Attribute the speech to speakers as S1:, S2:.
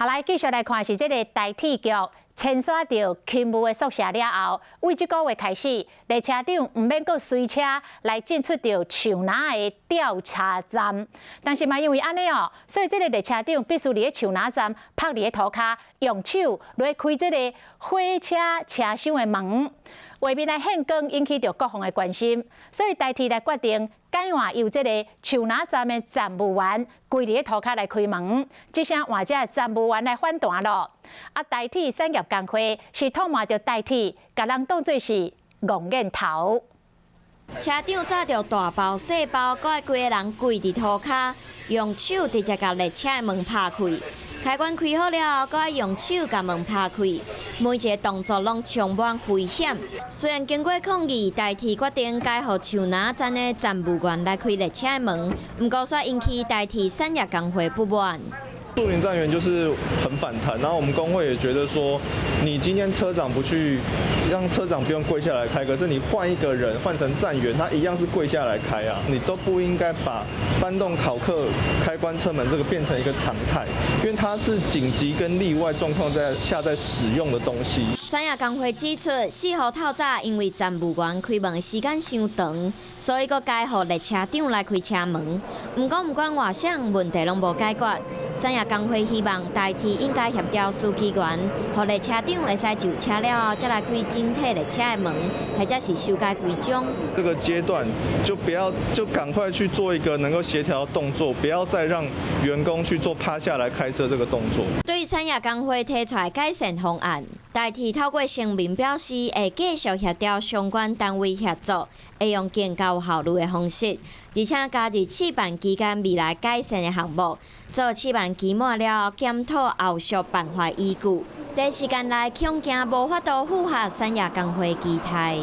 S1: 好來，繼續來看是這个台鐵局遷徙著勤務的宿舍了後，對這個月開始，列車長毋免閣隨車來進出著樹林的調查站。但是嘛，因為按呢哦，所以這个列車長必須佇咧樹林站趴佇咧塗跤，用手來開這个火車車廂的門。畫面來現光引起著各方的關心，所以台鐵來決定改換由這个樹林站的站務員跪佇咧塗跤來開門，這聲換這站務員來反彈囉。啊，台鐵產業工會是痛罵著台鐵，共人當做是戇癮頭。
S2: 車長紮著大包細包，閣愛規个人跪佇塗跤，用手直接共列車的門拍開。開關開好了後，閣愛用手共門拍開，每一个動作攏充滿危險。雖然經過抗議，台鐵決定改予樹林站的站務員來開列車的門，毋過煞引起台鐵產業工會不滿。
S3: 樹林站員就是很反彈，然後我們工會也覺得說，你今天車長不去讓車長不用跪下來開，可是你換一個人換成站員，他一樣是跪下來開啊，你都不應該把搬動考客開關車門這個變成一個常態，因為它是緊急跟例外狀況在下在使用的東西。
S2: 產業工會指出，4號透早因為站務員開門的時間傷長，所以閣改予列車長來開車門。毋過毋管換誰，問題攏無解決。產業工會希望台鐵應該協調司機員，予列車長會使就車了後，才來開整體列車的門，或者是修改規章。
S3: 這個階段就不要就趕快去做一個能夠協調動作，不要再讓員工去做趴下來開車這個動作。
S2: 對產業工會提出來改善方案，台鐵透過聲明表示，會繼續協調相關單位協作，會用更高效率的方式，而且加入試辦期間未來改善的項目，做試辦期滿了後，檢討後續辦法依據。短時間內恐驚無法度符合產業工會期待。